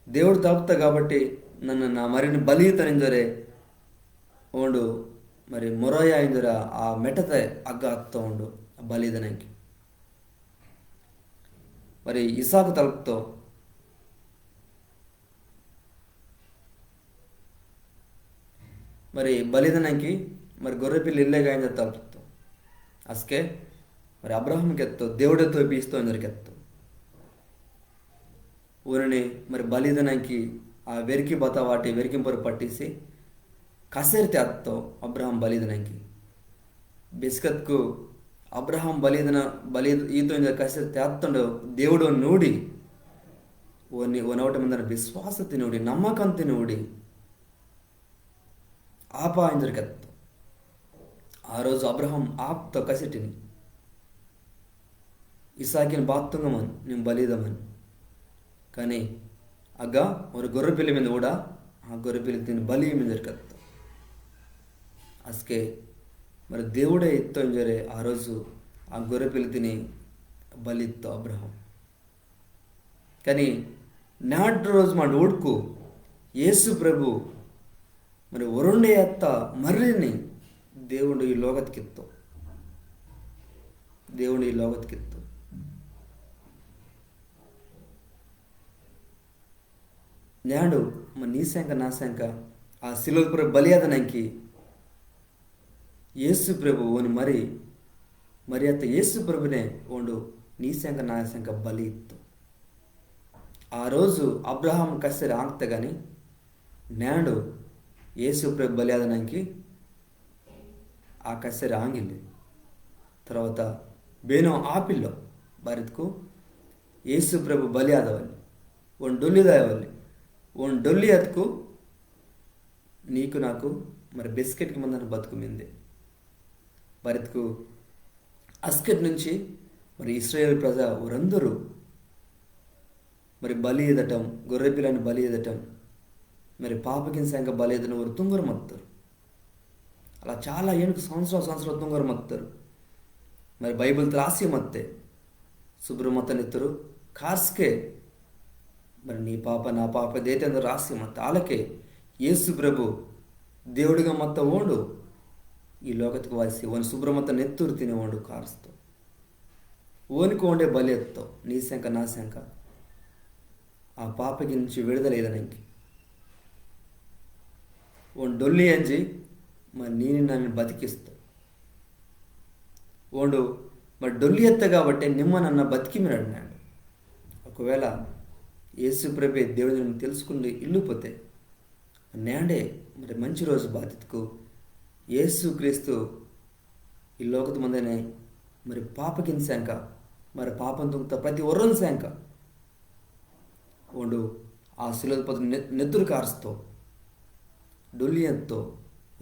దేవుడు తలుపుతా కాబట్టి నన్న నా మరిని బలి ఈతనింజోరే ఓండు మరి మొరోయా ఇంజోరే ఆ మెట్టతే అగ్గ అత్తో ఓండు ఆ బలి ఈదనంకి. మరి ఇసాకు తలుపుతో మరి బలి ఈదనంకి మరి గొర్రెపిల్ల ఇల్లే గాయింజ తలుపుతో. అస్కే మరి అబ్రహాం కెత్తో, దేవుడే తోపిస్తో ఇంజోరే కెత్తో. ఓనిని మరి బలి ఈదనంకి ఆ వెరికి బత వాటి వెరికింపొరు పట్టిసి కసెర్తె అత్తో అబ్రహాం బలి ఈదనంకి. బెస్కత్కు అబ్రహాం బలి ఈదన, బలి ఈతో ఇంజ కసెర్తె అత్తోండో దేవుడు నూడి, ఓని, ఓనవుట మందన విశ్వాసతిని ఊడి, నమ్మకంతిని ఊడి, ఆపా ఇంజోరే కెత్తో. ఆ రోజు అబ్రహాం ఆప్తో కసిటిని. ఇసాకిని బాత్తుంగమన్, నిమ్మ బలి ఈదమన్. కానీ అగ్గ ఒరో గొర్రెపిల్ల మింద ఊడ, ఆ గొర్రెపిల్లతిని బలి ఈమింజోరే కెత్తో. అస్కే మరి దేవుడే ఇత్తో ఇంజోరే ఆ రోజు ఆ గొర్రెపిల్లతిని బలి ఇత్తో అబ్రహాం. కానీ నేటి రోజు మండు ఊడ్కు యేసు ప్రభు మరి ఒరుండే అత్త మర్రిని దేవుడు ఈ లోకత్కిత్తో. దేవుడు ఈ లోకత్కిత్తో. నేడు మరి నీ సెంక నా సెంక ఆ సిలువ పొర్రొ బలి ఆదనంకి యేసు ప్రభు ఓని మరి, మరి అత్త యేసు ప్రభునే ఓండు నీ సెంక నా సెంక బలి ఇత్తో. ఆ రోజు అబ్రహాం కసెర ఆంగ్త గాని, నేండు యేసు ప్రభు బలి ఆదనంకి ఆ కసెర ఆంగిల్లె. తర్వాత బేనో ఆపిల్లో, బారిత్కు యేసు ప్రభు బలి ఆదవల్లి, ఓండు డొల్లి దాయవల్లి, ఓండు డొల్లి అత్కు నీకు నాకు మరి బెస్కెట్కి మందన బతుకు మిందే. బారిత్కు అస్కెట్ నుంచి మరి ఇస్రాయేల్ ప్రజ ఓరందరూ మరి బలి ఈదటం, గొర్రె పిల్లని బలి ఈదటం, మరి పాపకిన్ సెంక బలి ఈదటం ఓరు తుంగోరు మత్తోరు. అలా చాలా ఏనుకు సంవత్సరం సంవత్సరం తుంగోరు మత్తోరు. మరి బైబిల్ రాసి మత్తే సుబ్రమత నెత్తురు కార్స్కే మరి నీ పాప నా పాప దేతెందు రాసి మత్త ఆలకే యేసు ప్రభు దేవుడిగా మత్త ఓండు ఈ లోకత్కు వాసి ఓని సుబ్రమత నెత్తురు తిని ఓండు కార్స్తో. ఓనికి ఓండే బలి ఎత్తో, నీ సెంక నా సెంక. ఆ పాపకి నుంచి విడుదల ఈదనంకి. ఓండు డొల్లి అంజి, మరి నీని నన్ను బతికిస్తో. ఓండు, మరి డొల్లి ఎత్త కాబట్టి నిమ్మ నన్న బతికి మినడు నేండు. ఒకవేళ యేసు ప్రభే దేవుడిని తెలుసుకుండి ఇల్లు పోతే, నేండే మరి మంచి రోజు బాతిత్కు యేసు క్రీస్తు ఈ లోకత మందనే మరి పాపకిన్ సెంక, మరి పాపం తుంగ్త ప్రతి ఒర్రన్ సెంక. ఓండు ఆ సిలువ పొర్రొ నె-, నెత్తురు కార్స్తో, డొల్లి ఎత్తో,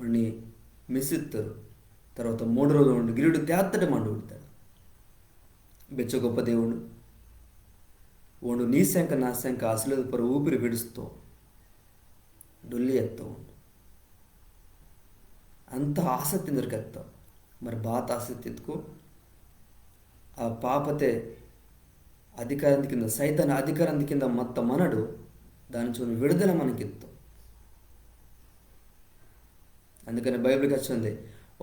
ఓని మిసిత్తోరు. తర్వాత మూడు రోజులు ఓండు గిరిడు తేత్తటి మండు ఉడతాడు. బెచ్చ గొప్ప దేవుడు. ఓండు నీ సెంక నా సెంక ఆ సిలువ పొర్రొ ఊపిరి విడుస్తో. డొల్లి ఎత్తో ఓండు. అంత ఆసక్తి దొరికెత్తో. మరి బాత ఆసక్తి ఎత్తుకు ఆ పాపతే అధికారం కింద, సైతాన్ అధికారం కింద మత్త మనడు దాని నుంచి విడుదల మనకిత్తో. అందుకని బైబిల్ కెచ్చోంది,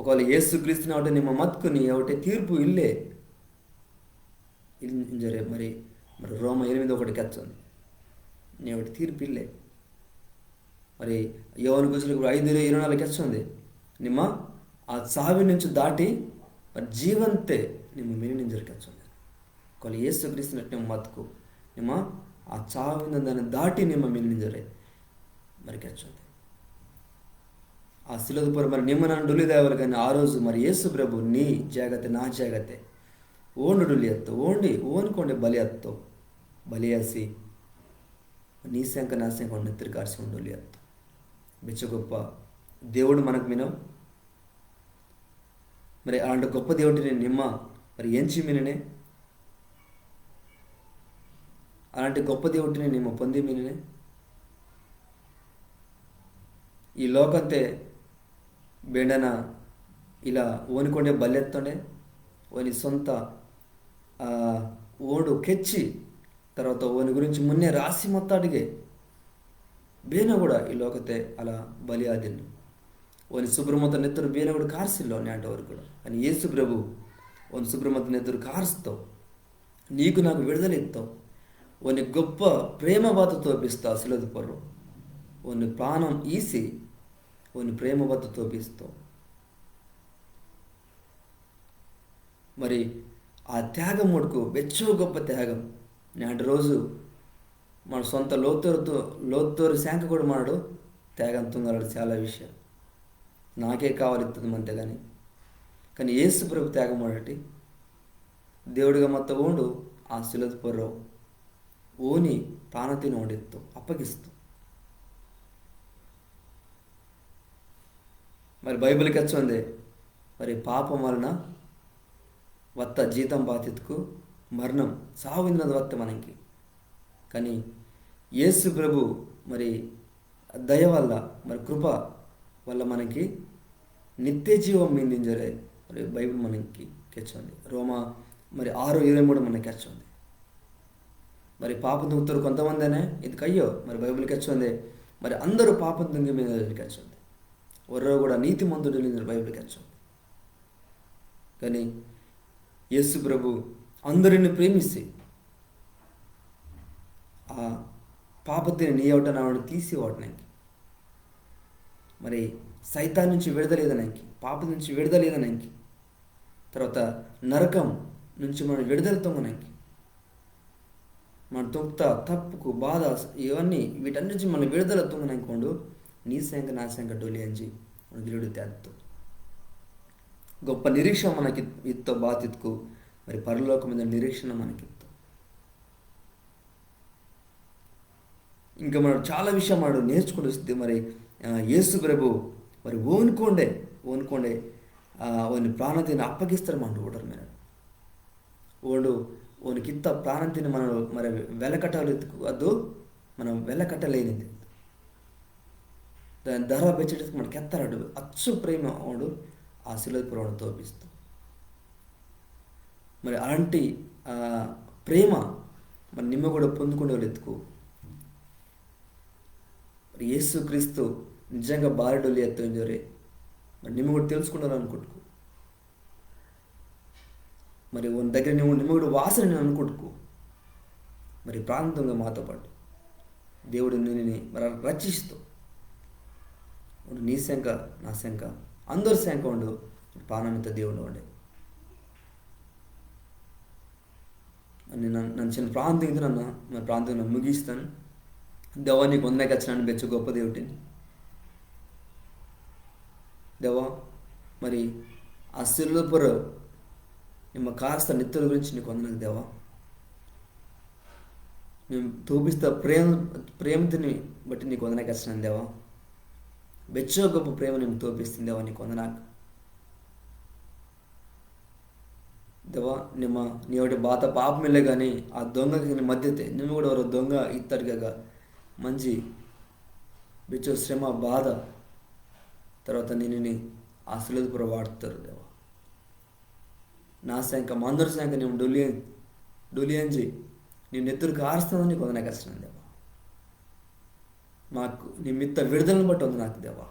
ఒకవేళ యేసు క్రీస్తుని అవుటే నిమ్మ మత్కు నీ అవుటే తీర్పు ఇల్లే. ఇన్-, ఇంజరే మరి, మరి రోమా ఎనిమిది ఒకటి కెచ్చోంది. నీ అవుటే తీర్పు ఇల్లే. మరి యోవాను కుసలికి ఐదు ఇరవై నాలుగు కెచ్చోంది. నిమ్మ ఆ చావి నుంచి దాటి మరి జీవంతే నిమ్మ మిని ఇంజరే కెచ్చోంది. ఒకవేళ యేసు క్రీస్తుని నిమ్మ మత్కు నిమ్మ ఆ చావిన దాన్ని దాటి నిమ్మ మిని ఇంజరే మరి కెచ్చోంది. ఆ సిలువ పొర్రొ మరి నిమ్మ నన్న డొల్లి దాయవల్లి గాని ఆ రోజు మరి యేసు ప్రభు నీ జాగతే నా జాగతే ఓండు డొల్లి ఎత్తో, ఓండి, ఓనికి ఓండే బలి ఎత్తో, బలి ఆసి నీ సెంక నా సెంక ఓండు నెత్తురు కార్సి ఓండు డొల్లి ఎత్తో. బెచ్చ గొప్ప దేవుడు మనకు మినో. మరి అలాంటి గొప్ప దేవుడిని నిమ్మ మరి ఎంచి మినినే, అలాంటి గొప్ప దేవుడిని నిమ్మ పొంది మినినే. ఈ లోకంతే బేండన ఇలా ఓనికోండే బలి ఎత్తోండే, ఓని సొంత, ఆ, ఓండు కెచ్చి, తర్వాత ఓని గురించి మున్నే రాసి మత్తాడిగే. బేనో కూడా ఈ లోకతే అలా బలి ఆదిల్లు. ఓని సుబ్రమత నెత్తురు బేనో కూడా కార్సిల్లో నేంటవరకు కూడా. కానీ యేసు ప్రభు ఓని సుబ్రమత నెత్తురు కార్స్తో నీకు నాకు విడుదల ఇత్తో. ఓని గొప్ప ప్రేమ బాత తోపిస్తో ఆ సిలువ పొర్రొ. ఓని ప్రాణం ఈసి ఓని ప్రేమ బాత తోపిస్తో. మరి ఆ త్యాగం మటుకు బెచ్చో గొప్ప త్యాగం. నేంటి రోజు మన సొంత లోతోరు, లోతోరు సెంక కూడా మనడు త్యాగం తుంగలడు చాలా విషయం. నాకే కావాలి ఇత్తది మంతే కానీ, కానీ యేసు ప్రభు త్యాగం ఒకటి దేవుడిగా మత్త ఓండు ఆ సిలువ పొర్రొ ఓని ప్రాణతిని ఓండిత్తో, అప్పగిస్తో. మరి బైబిల్ కెచ్చోందే, మరి పాపం వలన వత్త జీతం బాతిత్కు మరణం, సావు ఇందనది వత్త మనకి. కానీ యేసు ప్రభు మరి దయ వల్ల, మరి కృప వల్ల మనకి నిత్య జీవం మిందింజరే మరి బైబిల్ మనకి కెచ్చోంది. రోమా మరి ఆరు ఇరవై మూడు మనకి కెచ్చోంది. మరి పాపం తుంగ్తోరు కొంతమందేనే ఇది కయ్యో, మరి బైబిల్ కెచ్చోందే, మరి అందరూ పాపం తుంగి మిందింజరే కెచ్చోంది. ఒర్రో కూడా నీతిమంతుడు ఇల్లింజరే బైబిల్ కెచ్చోంది. కానీ యేసు ప్రభు అందరిని ప్రేమిసి ఆ పాపతిని నీ అవుట నా అవుట తీసి వాటనంకి. మరి సైతాన్ నుంచి విడుదల ఈదనంకి, పాపం నుంచి విడుదల ఈదనంకి, తర్వాత నరకం నుంచి మనం విడుదల తుంగనంకి, మన తుంక్త తప్పుకు బాధ, ఇవన్నీ వీటన్నిటి నుంచి మనం విడుదల తుంగనంకి ఓండు నీ సెంక నా సెంక డొలి అంజి ఓండు గిలుడు తేత్తో. గొప్ప నిరీక్షణ మనకి ఇత్తో బాతిత్కు, మరి పరలోకం మీద నిరీక్షణ మనకిత్తో. ఇంకా మనం చాలా విషయం మనడు నేర్చుకుంటూ వస్తే మరి, ఆ, యేసు ప్రభు మరి ఓనుకోండే, ఓనుకోండే, ఆ, ఓని ప్రాణతిని అప్పగిస్తారు మనడు ఓడర్ మీద. ఓండు, ఓనికిత్త ప్రాణతిని మనం మరి వెలకట్టాలి, అదు మనం వెలకట్టలేనిది. దాని ధర బెచ్చటికి మనకి ఎత్తారడు అచ్చు ప్రేమ ఓండు ఆ సిలువ పొర్రో ఓండు తోపిస్తో. మరి అలాంటి, ఆ, ప్రేమ మరి నిమ్మ కూడా పొందుకుండవలెత్తుకు. మరి యేసు క్రీస్తు నిజంగా బారి డొలి అత్తో ఇంజోరే మరి నిమ్మ కూడా తెలుసుకుండాలనుకుంటుకు. మరి ఓని దగ్గర నిమ్మ, నిమ్మ కూడా వాసన నేను అనుకుంటుకు. మరి ప్రార్థన తుంగ మాతో పాటు దేవుడు నిన్ను మరి రక్షిస్తో. ఓండు నీ సెంక, నా సెంక, అందరి సెంక ఓండు ప్రాణమిత్త దేవుడు ఓండే. నన్న, నన్న చిన్న ప్రార్థన తుంగితే నన్న, నా ప్రార్థన ముగిస్తాను. దేవా, నీకు వందనాకు కచ్చినాను, బెచ్చో గొప్ప దేవుటిని. దేవా, మరి ఆ సిలువ పొర్రో నిమ్మ కార్స్త నెత్తురు గురించి నీకు వందనాకు దేవా. నిమ్మ తోపిస్త ప్రేమ, ప్రేమతిని బట్టి నీకు వందనాకు కచ్చినాను దేవా. బెచ్చో గొప్ప ప్రేమ నిమ్మ తోపిస్తిని దేవా, నీకు వందనాకు. దేవా, నిమ్మ, నీ ఒకటి బాత పాపమిల్లే గాని, ఆ దొంగకి నీ మధ్యతే, నిమ్మ కూడా ఒరో దొంగ ఇత్తడిగా మంచి బెచ్చో శ్రమ, బాధ, తర్వాత నిన్ను ఆ సిలువ పొర్రో వాటిత్తారు దేవా. నా సెంక, మందరి సెంక నిమ్మ డొలి, డొలి అంజి, నీ నెత్తురు కార్స్తానని నీకు వందనాకు కచ్చినాను దేవా. మాకు నిమ్మ ఇత్త విడుదలను బట్టి వందనాకు దేవా.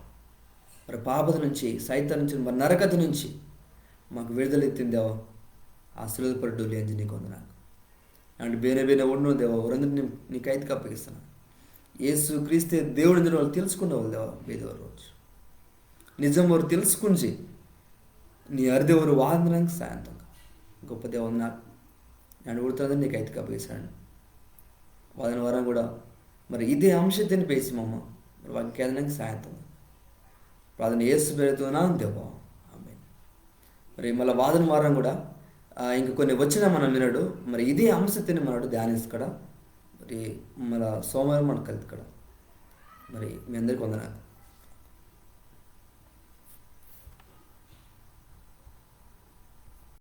మరి పాపతి నుంచి, సైతాన్ నుంచి, మరి నరకతి నుంచి మాకు విడుదల ఇత్తిని దేవా. ఆ సిలువ పొర్రో డొలి అంజి నీకు వందనాకు. నన్న బేనే బేనే ఓడినో దేవా, ఓరందరిని నీ, నీ కైతుకు అప్పగిస్తాను. యేసు క్రీస్తే దేవుడు ఇంజి వాళ్ళు తెలుసుకుండవాలి దేవా, బేదవ రోజు. నిజం ఓరు తెలుసుకుంజి, నీ అరిదే ఓరు వాదనంకి సాయం తుంగ. గొప్ప దేవా, నాకు నన్న ఊడుతాదని నీ కైతుకు అప్పగిస్తాను. వాదని వారం కూడా మరి ఇదే అంశతిని పేసి మమ్మ మరి వాక్యం కేదనంకి సాయం తుంగ. ప్రార్థన యేసు పేరుతో నా దేవా. ఆమేన్. మరి మళ్ళా వాదని వారం కూడా, ఆ, ఇంకా కొన్ని వచనం మనం వినడు, మరి ఇదే అంశతిని మనడు ధ్యానిస్కడ. మరి మళ్ళా సోమవారం మనడు కలుతుకడ. మరి మీ అందరికి వందనాకు.